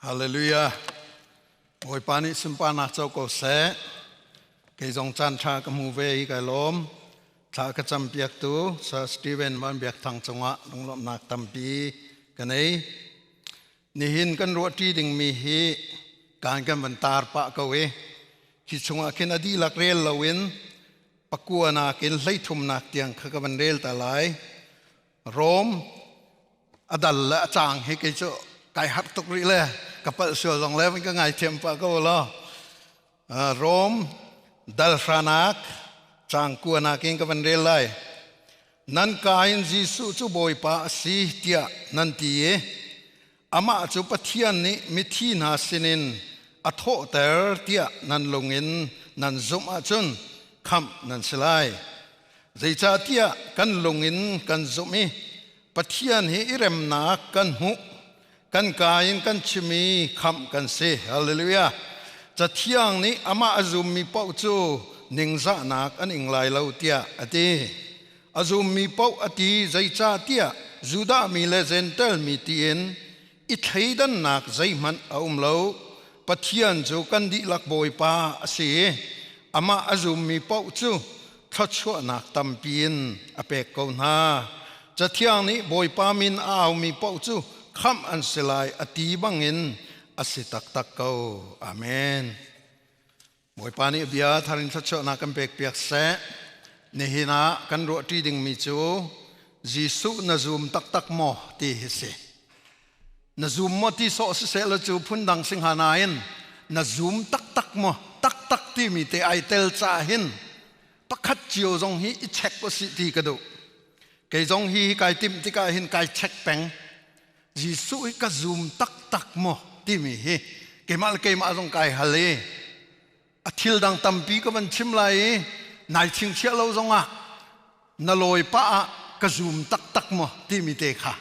Hallelujah. Bawipa nih sunparnak co ko seh. Kei zong caan ṭha ka hmu ve i kai lawm. Thla ka campiaktu Sir Steven Van Biak Thang cungah lunglawmhnak tampi ka nei. Nihin kan ruahṭi dingmi hi kaan kan van tar pah ko i khi chungah khin a dihlak rel loin pakua nakin hleithumnak tiang kha ka van rel ta lai. Rom a dal le a cang hi kei cu kai harh tuk rih le ka palh sual zong le ka ngaithiam pah ko law. Rom dal hranak cang kuanak in ka van rel lai. Nan ka in Jesuh cu Bawipa a si tiah nan ti i amah cu Pathian nih mithi hna sinin a thawhter tiah nan lung in nan zumh ahcun khamh nan si lai. Zeicahtiah kan lung in kan zumh i Pathian hi i remnak kan hmuh kan ka in kan chim i khamh kan si. Hallelujah. Cathiang nih amah a zummi paoh cu ningzahnak an ing lai lo tiah a ti. A zummi paoh a ti zeicahtiah Judah mi le Jentail mi tiin i thleidannak zeihmanh a um lo. Pathian cu kan dihlak Bawipa a si i amah a zummi paoh cu thluachuahnak tampi in a pek ko hna. Cathiang nih Bawipa min a aumi paoh cu khamh an si lai a ti bangin a si taktak ko. Amen. Bawipa nih bia thar in thluachuahnak kan pekpiak seh. Nihin ah kan ruahṭi dingmi cu Jesuh na zum taktak maw ti hi si. Na zum maw ti sawh siseh law cu phundang si hnga nain na zum taktak maw taktak timi te ai tel ca hin pakhat cio zong hi i check usih ti ka duh. Kei zong hi kai timh tikah hin kai check peng. Jesuh hi ka zum taktak maw timi hi keimah le keimah zong kai hal i a thil dang tampi ka van chim lai i nai chingchiah lo zongah na lawi pah ah ka zum taktak maw timi te kha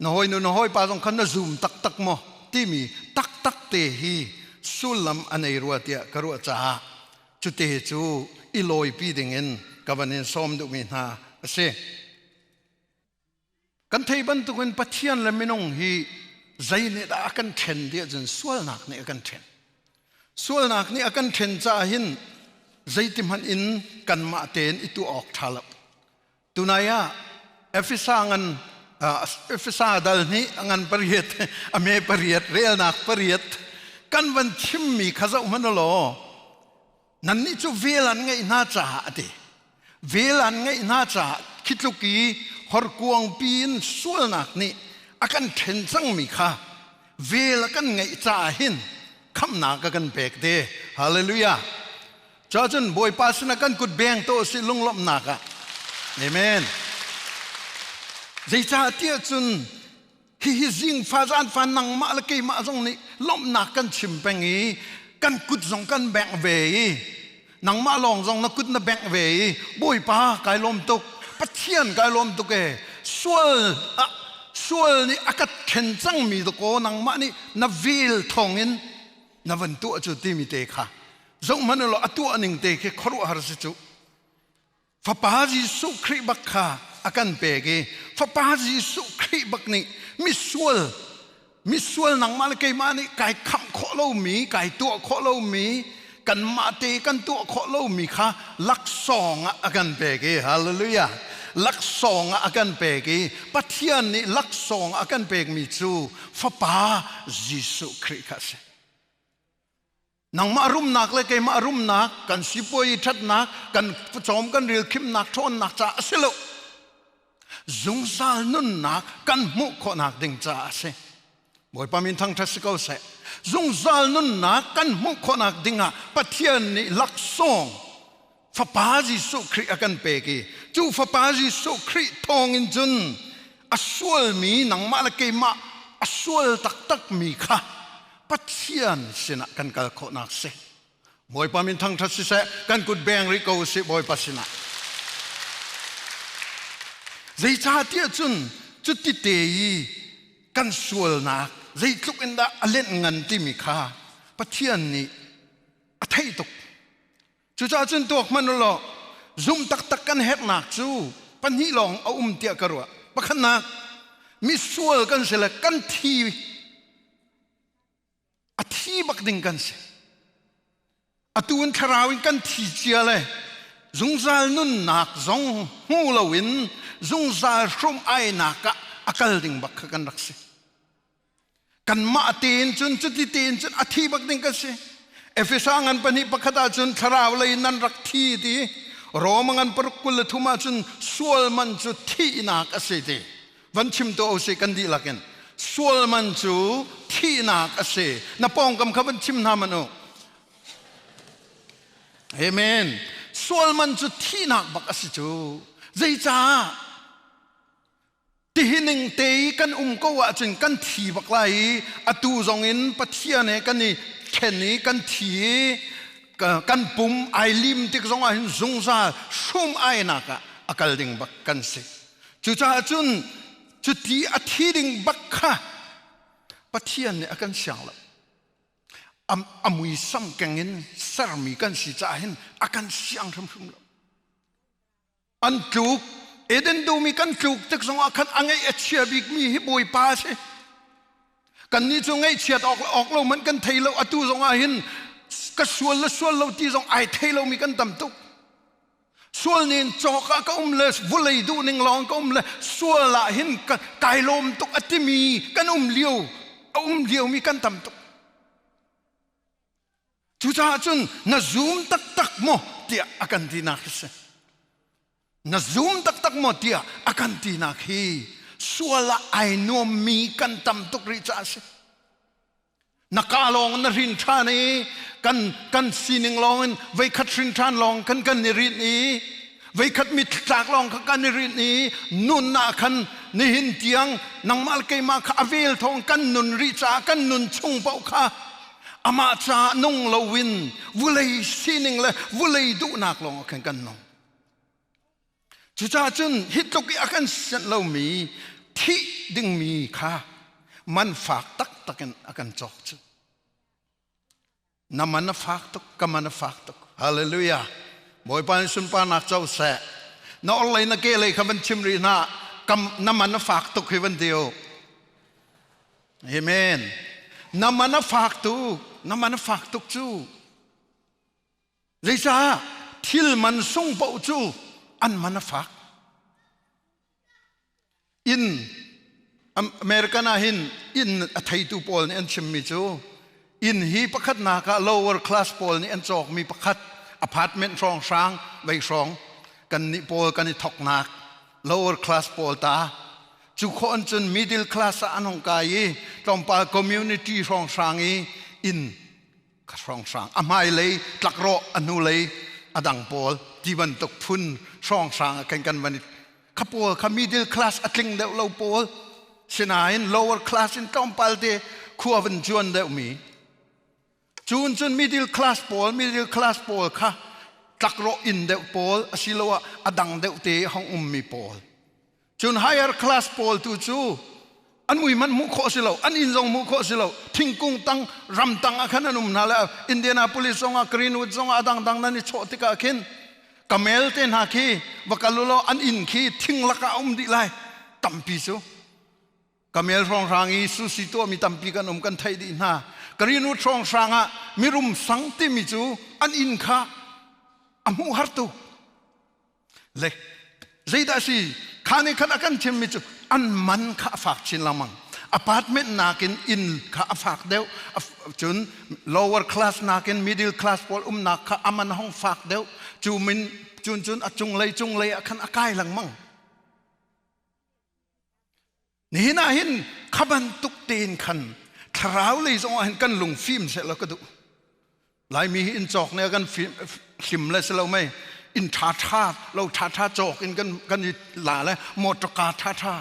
na hawinu na hawipa zong khan na zum taktak maw timi taktak te hi sullam a nei rua tiah ka ruah caah cute cu i lawipi dingin ka van in sawm duhmi hna a si. Kan thei bantukin Pathian le minung hi zei nih dah a kan ṭhen ti ahcun sualnak nih a kan ṭhen. Sualnak nih a kan ṭhen caah hin zeiti hmanh in kanmah tein i tuah awk ṭha lo. Tunai ah Efesa ngan Efesa dal hnih a ngan pariat a me pariat relnak pariat kan van chimmi kha zoh hmanh law nannih cu vel an ngeih hna caah a ti vel an ngeih hna caah khi tluk i horkuang piin sualnak nih a kan ṭhen cangmi kha vel a kan ngeih caah hin khamhnak a kan pek te hallelujah Cun Bawipa sinah kan kut beng to si lunglawmhnak ah. Amen. Zeicahtiah cun hihi zingfa zaanfa nangmah le keimah zong nih lawmhnak kan chim peng i kan kut zong kan bengh ve i nangmah lawng zong na kut na bengh ve i Bawipa kai lawm tuk Pathian kai lawm tuk e sual sual nih a ka khen cangmi dakaw nangmah nih na vel thawngin na van tuah cu timi te kha zohhmanh law a tuah ning te khi khuaruahhar si cu fapa Jesuh Khrih bak kha a kan pek i fapa Jesuh Khrih bak nih misual misual nangmah le keimah nih kai khamh khawh lomi kai tuah khawh lomi kanmah te kan tuah khawh lomi kha laksawng ah a kan pek i hallelujah laksawng ah a kan pek i Pathian nih laksawng a kan pekmi cu fapa Jesuh Khrih kha a si Nangmah rumnak le keimah rumnak, kan sipuai ṭhatnak, kan cawm kan ril khimnak ṭhawnnak caah a si lo. Zungzal nunnak kan hmuh khawhnak ding caah a si. Bawipa min thangṭhat si ko seh. Zungzal nunnak kan hmuh khawhnak dingah Pathian nih laksawng Fapa Jesuh Khrih a kan pek i cu Fapa Jesuh Khrih thawngin cun a sualmi nangmah le keimah a sual taktakmi kha Pathian sinah kan kal khawhnak si. Bawipa min thangṭhat siseh, kan kut beng rih ko usih Bawipa sinah. Zeicahtiah cun cuti te i kan sualnak zeitluk in dah a lenh ngan timi kha Pathian nih a theih tuk. Cucaah cun tuak hmanh u law zum taktak kan herhnak cu pahnih lawng a um tiah ka ruah. Pakhatnak, misual kan si le kan thi. thi bak ding kan si. Atu in thlarau in kan thi cia le zungzal nunnak zong hmu loin zungzal hrum ainak ah a kal ding bak kha kan rak si. Kanmah tein cun cuti tein cun a thi bak ding kan si. Efesa ngan pahnih pakhat ah cun thlarau lei nan rak thi ti Rome ngan paruk 23 ah cun sual man cu thihnak a si ti. Van chim to si kan dihlak in sual man cu thihnak a si. Na pawngkam kha van chim hna man u. Amen. Sual man cu thihnak bak a si cu. Zeicah? Tihining te i kan um ko ahcun kan thi bak lai i atu zong in Pathian he kan i ṭhen i kan thi i kan pum ai lim tik zong ah hin zungzal hrum ainak ah a kal ding bak kan si. Cucaah cun cuti a thi ding bak kha Pathian nih a kan siang lo. A muisam keng in sermi kan si caah hin a kan siang hrimhrim lo. An tluk Eden dum i kan tluk tik zongah khan a ngeih a chia bikmi hi Bawipa a si. Kannih cu ngaihchiat awk awk lo man kan thei lo atu zongah hin ka sual le sual lo ti zong ai thei lomi kan tam tuk. Sual nin cawk ah ka um le vulei duh ning lawng ka um le sual ah hin kai lawm tuk a timi kan um lio a um liomi kan tam tuk. Cucaah cun na zum taktak maw tiah a kan tinak hi si. Na zum taktak maw tiah a kan tinak hi sual ah ai nuammi kan tam tuk rih caah a si. Na ka lawng na hrin ṭhan i kan kan sining lawng in veikhat hrin ṭhan lawng kan kan i rinh i veikhat mittlak lawng kha kan i rinh i nun ah khan nihin tiang nangmah le keimah kha a vel thawng kan nun rih caah kan nun chung paoh kha amah caah nung loin vulei sining le vulei duhnak lawng ah khan kan nung. Cucaah cun hi tluk i a kan sianh lomi thih dingmi kha man fak taktak in a kan cawk cu. Na man a fak tuk, ka man a fak tuk. Hallelujah. Bawipa nih sunparnak co seh. Na orhlei na kehlei kha van chim rih hna. Kam, na man a fak tuk hi van ti u. Amen. Na man a fak tuk, na man a fak tuk cu. Zeicah thil man sung paoh cu an man a fak. Inn American ah hin inn a theitu pawl nih an chimmi cu inn hi pakhatnak ah lower class pawl nih an cawkmi pakhat apartment hrawnghrang vei hrawng kan nih pawl kan i thoknak lower class pawl ta cu khawh an cun middle class ah an hong kai i tlawmpal community hrawnghrang i inn hrawnghrang a hmailei tlakrawh a hnulei a dang pawl ti bantuk phun hrawnghrang ah khan kan van i kha pawl kha middle class a tling deuh lo pawl sinain lower class in tlawmpal te khua van cuan deuh mi cun cun middle class pawl middle class pawl kha tlakrawh inn deuh pawl asiloah a dang deuh te hong ummi pawl Cun higher class pawl tu cu an mui hmanh hmuh khawh si lo, an inn zong hmuh khawh si lo. Thingkung tang, ram tang ah khan an um hna le Indianapolis zongah Greenwood zongah a dangdang nan i chawh tikah khin kamel te hna khi va kal u law an inn khi thing lakah a um dih lai tampi cu. Kamel hrawnghrang i susi tuahmi tampi kan um kan theih dih hna. Greenwood hrawnghrang ah mirum sang timi cu an inn kha a hmuh har tuk. Le zeidah a si? Kha nih khan a kan chimmi cu an man kha a fak chin lengmang. Apartment nakin inn kha a fak deuh. Cun lower class nakin middle class pawl umnak kha a man hong fak deuh. Cu min cun cun a cunglei cunglei ah khan a kai lengmang. Nihin ah hin kha bantuk tein khan thlarau lei zong ah hin kan lung fim seh law ka duh. Laimi hi inn cawk ne kan hlim le si lo mei inn ṭha ṭha lo ṭha ṭha cawk in kan kan i la le motor car ṭha ṭha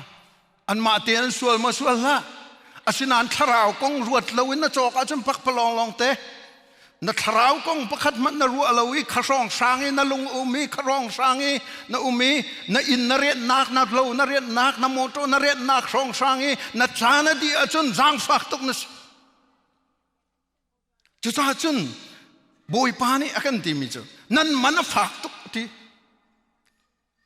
anmah te an sual maw sual hlah asinain thlarau kong ruat lo in na cawk ahcun pakpalawng lawng te Na thlarau kong pakhat hmanh na ruah lo i khahrawng hrang i na lung um i khahrawng hrang i na um i na inn na rianhnak na lo na rianhnak na motor na rianhnak hrawng hrang i na caan a dih ahcun zaangfak tuk na si. Cucaah cun Bawipa nih a kan timi cu nan man a fak tuk ti.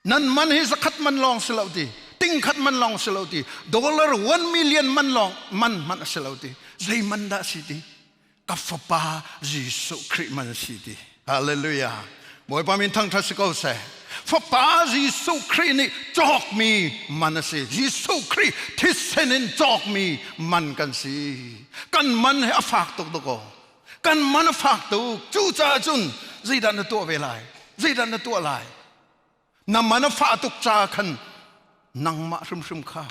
Nan man hi zakhat man lawng si lo ti ting khat man lawng si lo ti dollar 1 million man lawng man hmanh a si lo ti zei man dah si ti. Ka fapa Jesuh Khrih man si ti. Hallelujah. Bawipa min thangṭhat si ko seh. Fapa Jesuh Khrih nih cawkmi man a si. Jesuh Khrih thisen in cawkmi man kan si. Kan man he a fak tuk dakaw. Kan man a fak tuk. Cucaah cun zeidah na tuah ve lai? Zeidah na tuah lai? Na man a fah tuk ca khan nangmah hrimhrim kha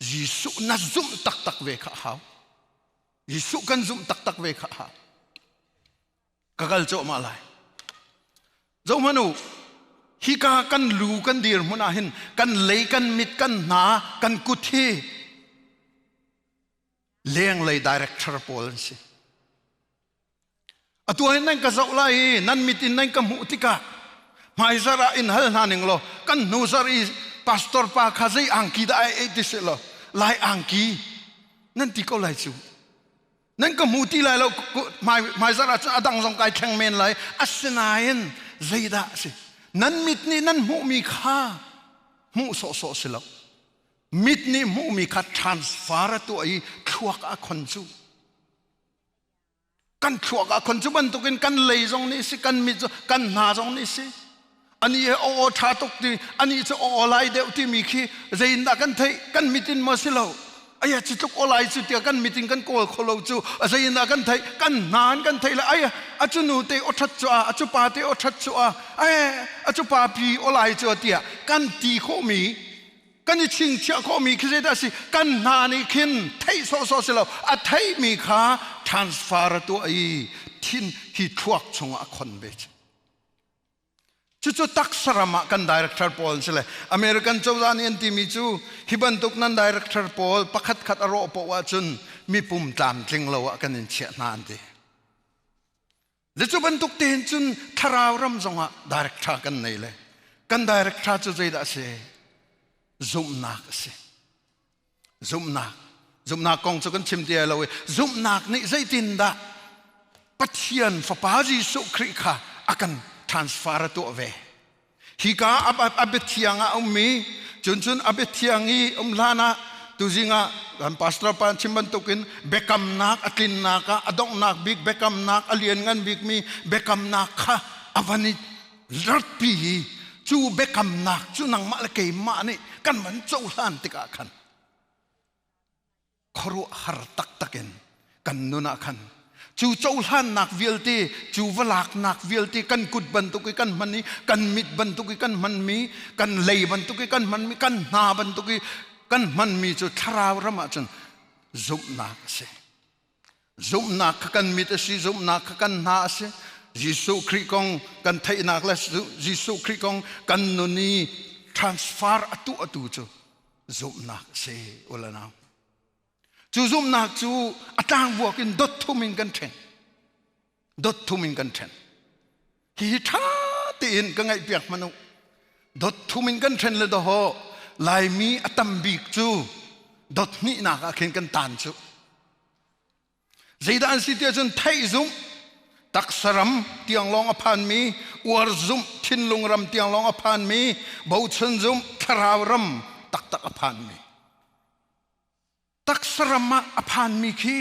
Jesuh na zumh taktak ve kha a hau. Jesuh kan zumh taktak ve kha a hau. Ka kal cawhmah lai. Zohhmanh u, hika kan lu kan dir hmun ah hin kan lei kan mit kan hna kan kut hi lenglei director pawl an si. Atu hin nan ka zoh lai i nan mit in nan ka hmuh tikah hmaizarh ah in hal hna ning law kan hnu zarh i pastor pa kha zei angki dah ai ei ti seh law lai angki nan ti ko lai cu. Nan ka hmu ti lai lo hmaizarh ah cun a dang zong kai thleng men lai. Asinain zeidah a si? Nan mit nih nan hmuhmi kha hmuh sawhsawh si lo. Mit nih hmuhmi kha transfer a tuah i thluak ah khon cu. Kan thluak ah khon cu bantukin kan lei zong nih si, kan mit kan hna zong nih si. Ani he aw aw ṭha tuk ti, ani cu aw aw lai deuh timi khi zeiindah kan theih? Kan mit in maw si lo? Aya cu tluk aw lai cu tiah kan mit in kan kawl kho lo cu zeiindah kan theih? Kan hna in kan theih le ai a cu nu te aw ṭhat cu a, a cu pa te aw ṭhat cu a, ai a cu pa pi aw lai cu a tiah kan ti khawhmi kan i chingchiah khawhmi khi zeidah a si? Kan hna nih khin theih sawhsawh si lo, a theihmi kha transfer a tuah i thin hi thluak chungah a khon ve cu. Cucu taksa ram ah kan director pawl an si le American cozah nih an timi cu hi bantuk nan director pawl pakhat khat a rawh poah ahcun mipum tlamtling lo ah kan in chiah hna an ti. Le cu bantuk tein cun thlarau ram zongah director kan nei le kan director cu zeidah a si? Zumhnak a si. Zumhnak. Zumhnak kong cu kan chim ti lo i zumhnak nih zeitindah Pathian Fapa Jesuh Khrih kha a kan transfer a tuah ve. Hika a biathiang ah a ummi cun cun a biathiang i um hlan ah tuzing ah kan pastor pa chim bantukin biakamnak a tlinnak ah a donghnak bik biakamnak a lianngan bikmi biakamnak kha a van i ratpi i cu biakamnak cu nangmah le keimah nih kan van cohlan tikah khan khuaruahhar taktak in kan nun ah khan cu cohlannak vialte cu va laknak vialte kan kut bantuk i kan hman i kan mit bantuk i kan hmanmi kan lei bantuk i kan hmanmi kan hna bantuk i kan hmanmi cu thlarau ram ah cun zumhnak a si. Zumhnak kha kan mit a si, zumhnak kha kan hna a si. Jesuh Khrih kong kan theihnak le Jesuh Khrih kong kan nun i transfer a tuah atu cu zumhnak a si ulanau. Cu zumhnak cu a tlangvuak in dot thum in kan ṭhen. Dot thum in kan ṭhen. Hihi ṭha tein ka ngaihpiak hmanh u. Dot thum in kan ṭhen le dawhaw Laimi a tam bik cu dot hnihnak ah khin kan taan cu. Zeidah an si tiah cun theih zumh, taksa ram tiang lawng a phanmi, uar zumh, thinlung ram tiang lawng a phanmi, bochan zumh, thlarau ram taktak a phanmi. Taksa ram ah a phanmi khi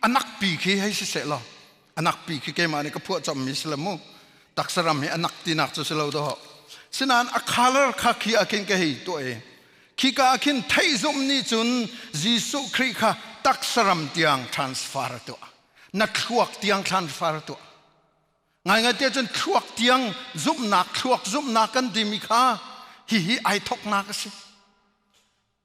a nakpi khi hei si seh law a nakpi khi keimah nih ka phuah chommi si lo mu taksa ram hi a nak tinak cu si lo dawh sinain a color kha khi ah khin ka hei tuah i khika ah khin theihzumh nih cun Jesuh Khrih kha taksa ram tiang transfer a tuah na thluak tiang transfer a tuah ngaingai tiah cun thluak tiang zumhnak thluak zumhnak kan timi kha hihi ai thoknak a si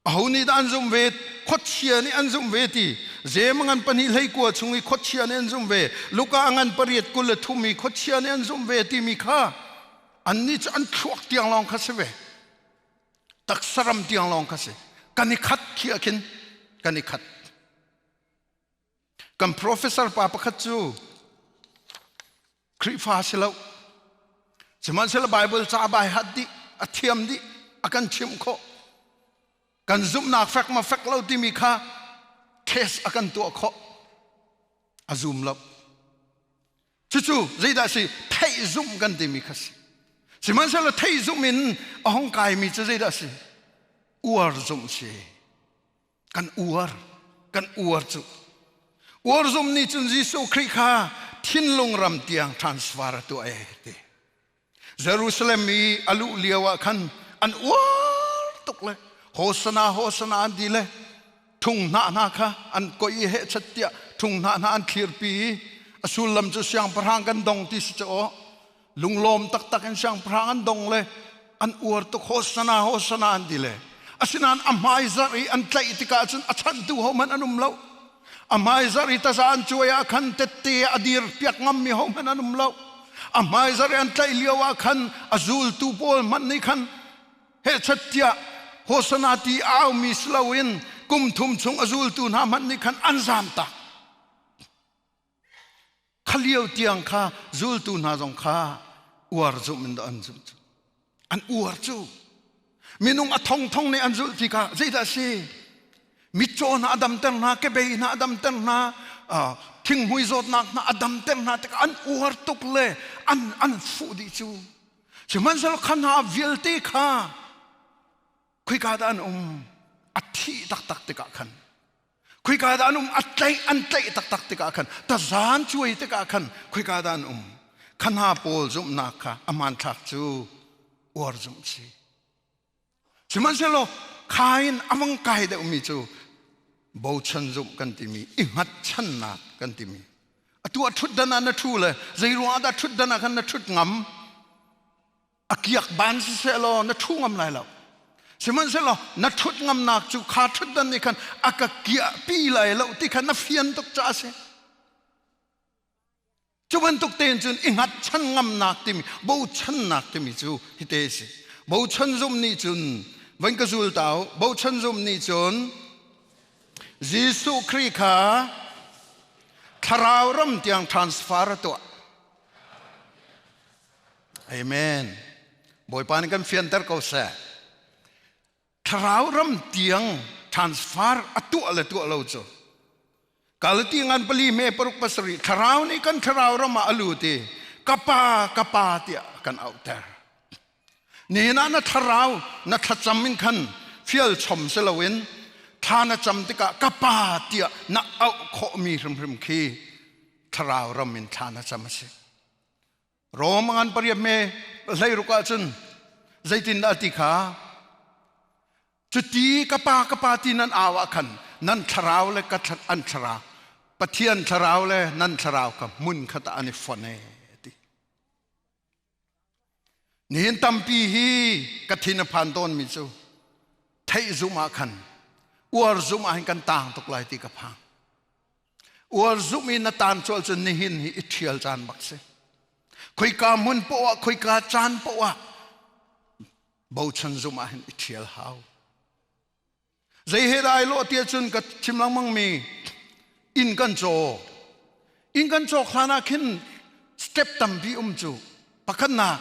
Aho nih dah an zumh ve? Khuachia nih an zumh ve ti. Jem ngan pahnih hlei kua chung i khuachia nih an zumh ve. Luka ngan pariat 23 i khuachia nih an zumh ve timi kha annih cu an thluak tiang lawng kha si ve. Taksaram tiang lawng kha si. Kan i khat khi ah khin kan i khat. Kan professor pa pakhat cu Khrihfa si lo. Sihmanhsehlaw Bible ca bai hat dih, a thiam dih, a kan chimh khawh. Kan zumhnak fek ma fek lo timi kha test a kan tuah khawh. A zum lo. Cucu zeidah si theih zumh kan timi kha si. Sihmanhsehlaw theih zumh in a hong kaimi cu zeidah si? Uar zumh si. Kan uar. Kan uar cu. Uar zum nih cun Jesuh Khrih kha thinlung ram tiang transfer a tuah e ti. Jerusalem i a luh lio ah khan an uar tuk le Hosana Hosana an ti le thung hna hna kha an koi i hehchat tiah thung hna hna an thlirpi i a sullam cu siangpahrang kan dong ti si caw lunglawm taktak in siangpahrang an dong le an uar tuk Hosana Hosana an ti le asinain a hmaizarh i an tlaih tikah cun a chanhtu hohmanh an um lo a hmaizarh i taza an cuai ah khan tette a dir piak ngammi hohmanh an um lo a hmaizarh i an tlaih lio ah khan a zultu pawl hmanh nih khan hehchat tiah Hosana ti a aumi si loin kum thum chung a zultu hna hmanh nih khan an zamtak Kha lio tiang kha zultu hna zong kha uar zumh in an zumh cu. An uar cu. Minung a thongthong nih an zulh ti kha zeidah a si? Mitcaw hna a damter hna, kebei hna a damter hna, thinghmui zawtnak hna a damter hna tikah an uar tuk le an an fuh dih cu. Sihmanhsehlaw kha hna vialte kha khoika dah an um? A thih taktak tikah khan Khoika dah an um? A tlaih an tlaih taktak tikah khan tazan cuai tikah khan khoika dah an um? Kha hna pawl zumhnak kha a hmanthlak cu uar zumh si. Sihmanhsehlaw kha in a vung kai deuhmi cu bochan zumh kan timi i hngatchannak kan timi atu a ṭhutdan ah na ṭhu le zei ruangah dah ṭhutdan ah khan na ṭhut ngam A kiak ban siseh law na ṭhu ngam lai lo. Sihmanhsehlaw na ṭhut ngamnak cu kha ṭhutdan nih khan a ka kiahpi lai lo ti kha na fian tuk caah a si. Cu bantuk tein cun i hngatchan ngamnak timi bochannak timi cu hite a si. Bochan zum nih cun van ka zul ta u. Bochan zum nih cun Jesuh Khrih kha thlarau ram tiang transfer a tuah. Amen. Bawipa nih kan fianter ko seh. Thlarau ram tiang transfer a tuah le tuah lo cu. Galati ngan pali me paruk pasarih thlarau nih kan thlarau ram ah a lut i kapa kapa tiah kan auhter. Nihin ah na thlarau na thlacam in khan fial chom si loin thla na cam tikah kapa tiah na auh khawhmi hrimhrim khi thlarau ram in thla na cam a si. Rom ngan pariat me hleiruk ahcun zeitindah ti kha cuti ka pa ka pa ti nan au ah khan nan thlarau le ka an thlarau Pathian thlarau le nan thlarau kha hmun khat ah an i fonh e ti nihin tampi hi ka thin a phan tawn mi cu theih zum ah khan uar zum ah hin kan tang tuk lai ti ka phang Uar zumh i na taan cual cun nihin hi i ṭhial caan bak si. Khoika hmun poah, khoika caan poah bochan zumh ah hin i ṭhial hau. Zei he dah ai lawh tiah cun ka chim lengmang mi inn kan caw. Inn kan cawk hlan ah khin step tampi um cu. Pakhatnak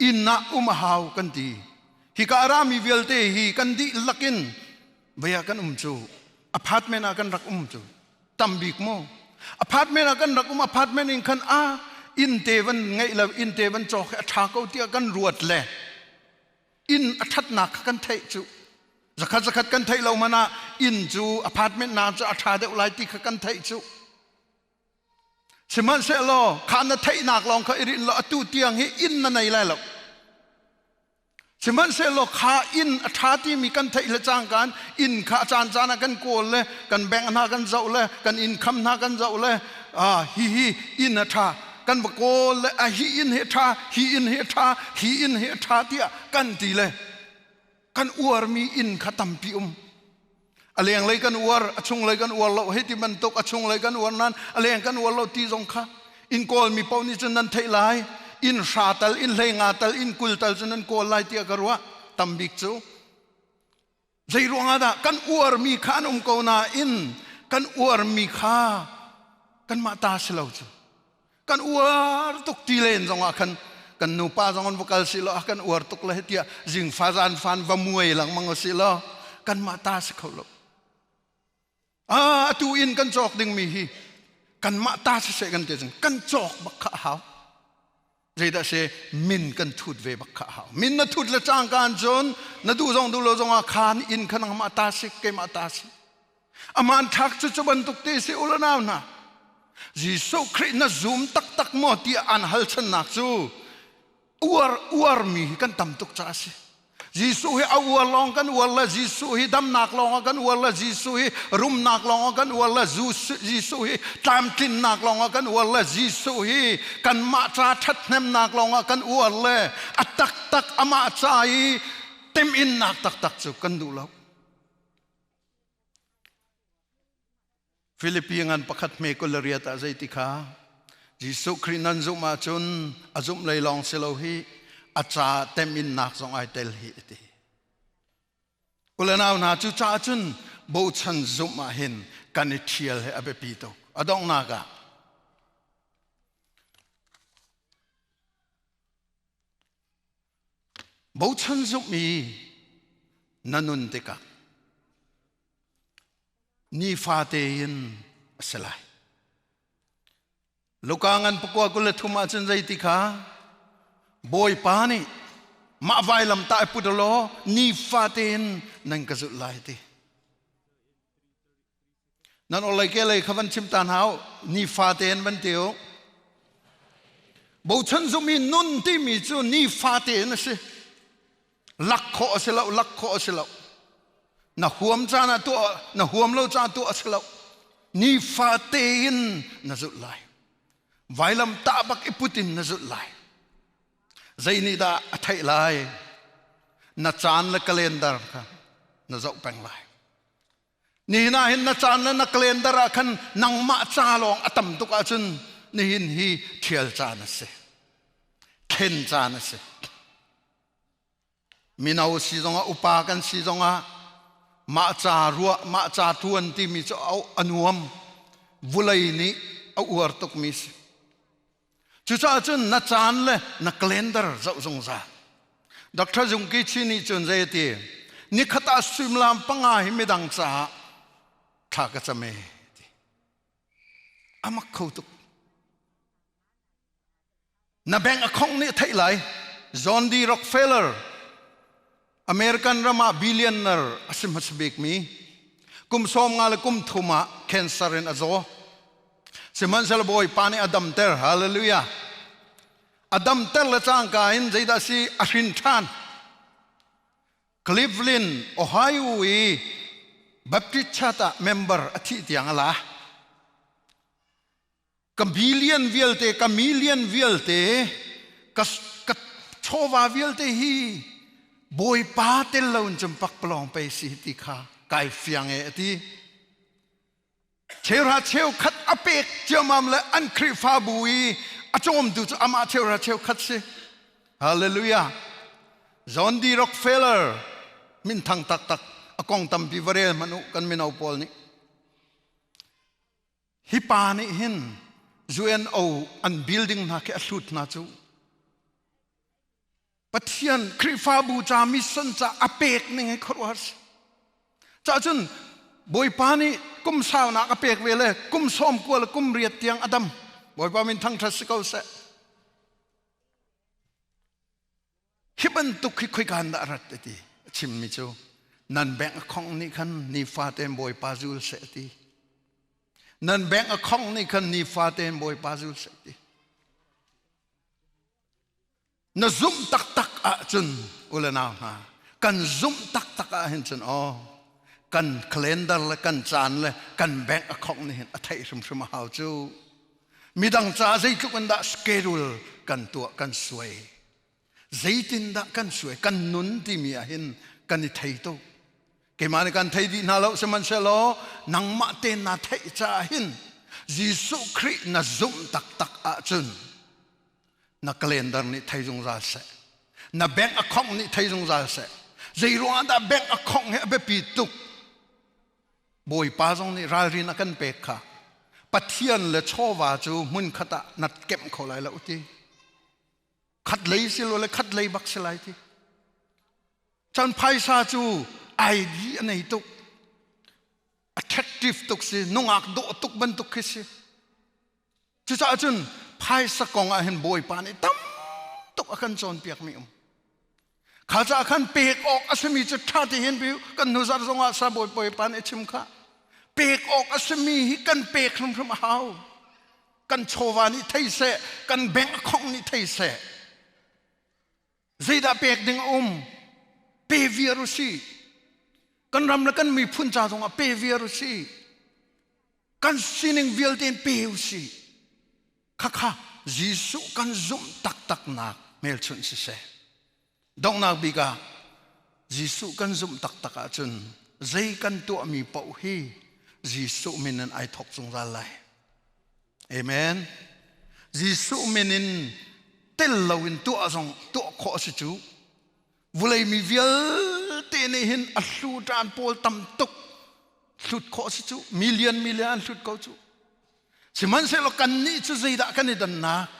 inn ah um a hau kan ti. Hika a rami vialte hi kan dihlak in Vei ah kan um cu apartment ah kan rak um cu tambik mu apartment ah kan rak um apartment in khan a inn te van ngeih lo inn te van cawk a ṭha ko tiah kan ruat le inn a ṭhatnak kha kan theih cu zakhat zakhat kan theih lo man ah inn cu apartment na cu a ṭha deuh lai ti kha kan theih cu sihmanhsehlaw kha na theihnak lawng kha i rinh lo atu tiang hi inn na nei lai lo Sihmanhsehlaw kha inn a ṭha timi kan theih le cangka inn kha a caancaan ah kan kawl le kan bank hna kan zoh le kan inn kham hna kan zoh le hihi inn a ṭha kan va kawl le a hi inn hi a ṭha hi inn hi a ṭha hi inn hi a ṭha tiah kan ti le kan uarmi inn kha tampi um. A lenglei kan uar, a chunglei kan uar lo hei ti bantuk a chunglei kan uar nain a leng kan uar lo ti zong kha inn kawlmi paoh nih cun nan theih lai. Inn hra tal, inn hlei nga tal, inn 20 tal cu nan kawl lai tiah ka ruah. Tambik cu. Zei ruangah dah kan uarmi kha an um ko nain kan uarmi kha kanmah ta si lo cu. Kan uar tuk ti len zongah khan kan nupa zong an va kal si law kan uar tuk le tiah zingfa zan fan va muai lengmang si law kanmah ta si kho lo. Ah atu in kan cawk dingmi hi kanmah ta siseh kan ti cun kan cawk bak kha a hau. Zeidah si min kan thut ve bak kha a hau. Min na thut le cangka cun na duh zong duh lo zongah khan inn kha nangmah ta si keimah ta si. Aman thlak cu cu bantuk te si u nau hna. Jesuh Khrih na zum taktak maw tiah an hal channak cu uar uarmi hi kan tam tuk caah a si. Jesuh hi a uar lawng kan uar le Jesuh hi damnak lawng ah kan uar le Jesuh hi rumnak lawng ah kan uar le Jesuh hi tlamtlinnak lawng ah kan uar le Jesuh hi kanmah ca ṭhathnemnak lawng ah kan uar le a taktak amah ca i teminnak taktak cu kan duh lo. Filipi ngan pakhat hme 28 ah zeiti kha Jesuh Khrih nan zumh ahcun a zumh lei lawng si lo hi a ca teminnak zong ai tel hi a ti. Ulenau hna cu caah cun bochan zumh ah hin kan i ṭhial hi a biapi tuk. A donghnak ah bochan zumh i na nun tikah nifate in a si lai. Luka ngan pakua 23 ahcun zeiti kha Bawipa nih mah vailam tah i put law nifate in nan ka zulh lai ti. Nan olei ke lei kha van chim ta hna u nifate in van ti u. Bochan zumh i nun timi cu nifate in a si. Lak khawh a si lo, lak khawh a si lo. Na huam caan ah tuah, na huam lo caan tuah a si lo. Nifate in na zulh lai. Vailam tah bak i put in na zulh lai. Zei nih dah a theih lai? Na caan le calendar kha na zoh peng lai. Nihin ah hin na caan le na calendar ah khan nangmah ca lawng a tam tuk ahcun nihin hi ṭhial caan a si. Thlen caan a si. Mino si zongah upa kan si zongah mah ca ruah mah ca ṭuan timi cu a nuam. Vulei nih a uar tukmi si. Cucaah cun na caan le na calendar zoh zungzal. Dr. Zungki Chi nih cun zei a ti? Nikhat ah suimilam panga hi midang caah thla ka cam e ti. A mak kho tuk. Na bank account nih a theih lai. John D. Rockefeller American ram ah billionaire a si hmasa bikmi kum 50 le kum thum ah cancer in a zaw. Sihmanhsehlaw Bawipa nih a damter. Hallelujah. A damter le cangka in zeidah si a hrin ṭhan. Cleveland, Ohio i Baptist Church ah member a thih tiang a la. Ka billion vialte, ka million vialte, ka, ka chawva vialte hi Bawipa tel lo in cun pakpalawng pei si ti kha kai fiang e a ti. Cheuhra cheukhat a pek ciammam le an Khrihfabu i a cawmtu cu amah cheuhra cheukhat si. Hallelujah. John D. Rockefeller minthang taktak a kong tampi va rel hmanh u kan mino pawl nih. Hi pa nih hin UNO an building hna khi a hlut hna cu Pathian Khrihfabu ca mission ca a pek ning hi khuaruahhar si. Cah cun Bawipa nih kum saunak a pek ve le kum 90 le kum 80 tiang a dam. Bawipa min thangṭhat si ko seh. Hi bantuk hi khoika in dah a rat ti a chimmi cu nan bank account nih khan nifate in Bawipa zul seh ti. Nan bank account nih khan nifate in Bawipa zul seh ti. Na zumh taktak ahcun u le nau hna kan zumh taktak ah hin cun aw kan calendar le kan caan le kan bank account nih hin a theih hrimhrim a hau cu. Midang ca zeitluk in dah schedule kan tuah kan suai zeitindah kan suai kan nun timi ah hin kan i thei tuk keimah nih kan thei dih hna lo sihmanhsehlaw nangmah te na theih caah hin Jesuh Khrih na zumh taktak ahcun na calendar nih thei zungzal seh na bank account nih thei zungzal seh zei ruangah dah bank account hi a biapi tuk Bawipa zong nih ralrin a kan pek kha Pathian le chawva cu hmun khat ah na kemh kho lai lo ti khat lei si lo le khat lei bak si lai ti chan phaisa cu ID a nei tuk attractive tuk si nungak dawh tuk bantuk khi si Cucaah cun phaisa kong ah hin Bawipa nih tam tuk a kan cawnpiak mi um. Kha caah khan pek awk a simi cu ṭha te hin kan hnuzarh zongah sa Bawipa nih a chim kha. Pek awk a simi hi kan pek hrimhrim a hau. Kan chawva nih thei seh, kan bank account nih thei seh. Zeidah pek ding a um? Pe viar u si. Kan ram le kan miphun ca zongah pe viar u si. Kan sining vialte in pe u si. Khakha Jesuh kan zumh taktaknak hmelchunh siseh. Donghnak bik ah Jesuh kan zumh taktak ahcun zei kan tuahmi paoh hi Jesuh min in ai thawk zungzal lai. Amen. Jesuh min in tel loin tuah zong tuah khawh a si cu. Vulei mi vialte nih hin a hlu ṭan pawl tam tuk hlut khawh a si cu. Million million an hlut ko cu. Sihmanhsehlaw kannih cu zeidah kan i dannak?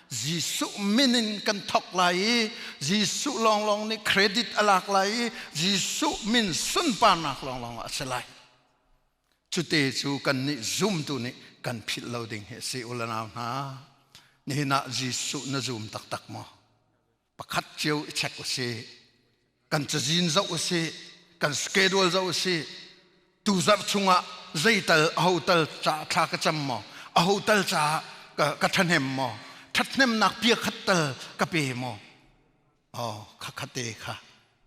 Jesuh min in kan thawk lai i Jesuh lawnglawng nih credit a lak lai i Jesuh min sunparnak lawnglawng a si lai. Cute cu kannih zumtu nih kan philh lo ding hi a si u le nau hna. Nihin ah Jesuh na zum taktak maw? Pakhat cio i check u sih. Kan cazin zoh u sih. Kan schedule zoh u sih. Tuzarh chungah zeital aho tal ca thla ka cam maw? Aho tal ca ka ṭhahnem maw? Ṭhathnemnak pia khat tal ka pe maw? Oh, kha khate kha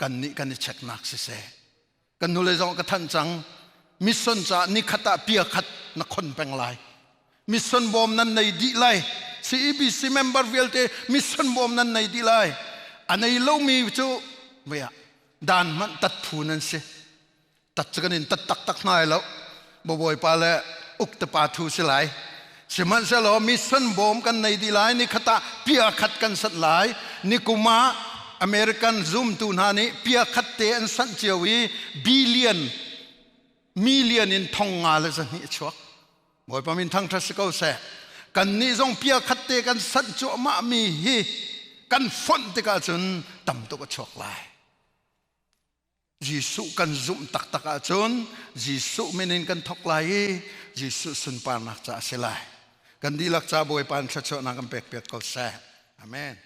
kan nih kan i checknak siseh. Kan hnulei zong ka thanh cang. Mission caah nikhat ah pia khat na khon peng lai. Mission bawm nan nei dih lai. CEBC member vialte mission bawm nan nei dih lai. A nei lomi cu vei ah dan hmanh tat phu nan si. Tat cu kan in tat taktak hna lai lo. Bawipa le uk te pa thu si lai. Sihmanhsehlaw mission bawm kan nei dih lai. Nikhat ah pia khat kan sat lai. Nikum ah American zumtu hna nih pia khat te an sanh cio i billion million in thong nga le zahnih a chuak. Bawipa min thangṭhat si ko seh. Kannih zong pia khat te kan sanh cuahmah mi hi kan fonh tikah cun tam tuk a chuak lai. Jesuh kan zumh taktak ahcun Jesuh min in kan thawk lai i Jesuh sunparnak ca a si lai. Kan dihlak ca Bawipa in thluachuahnak kan pek piak ko seh. Amen.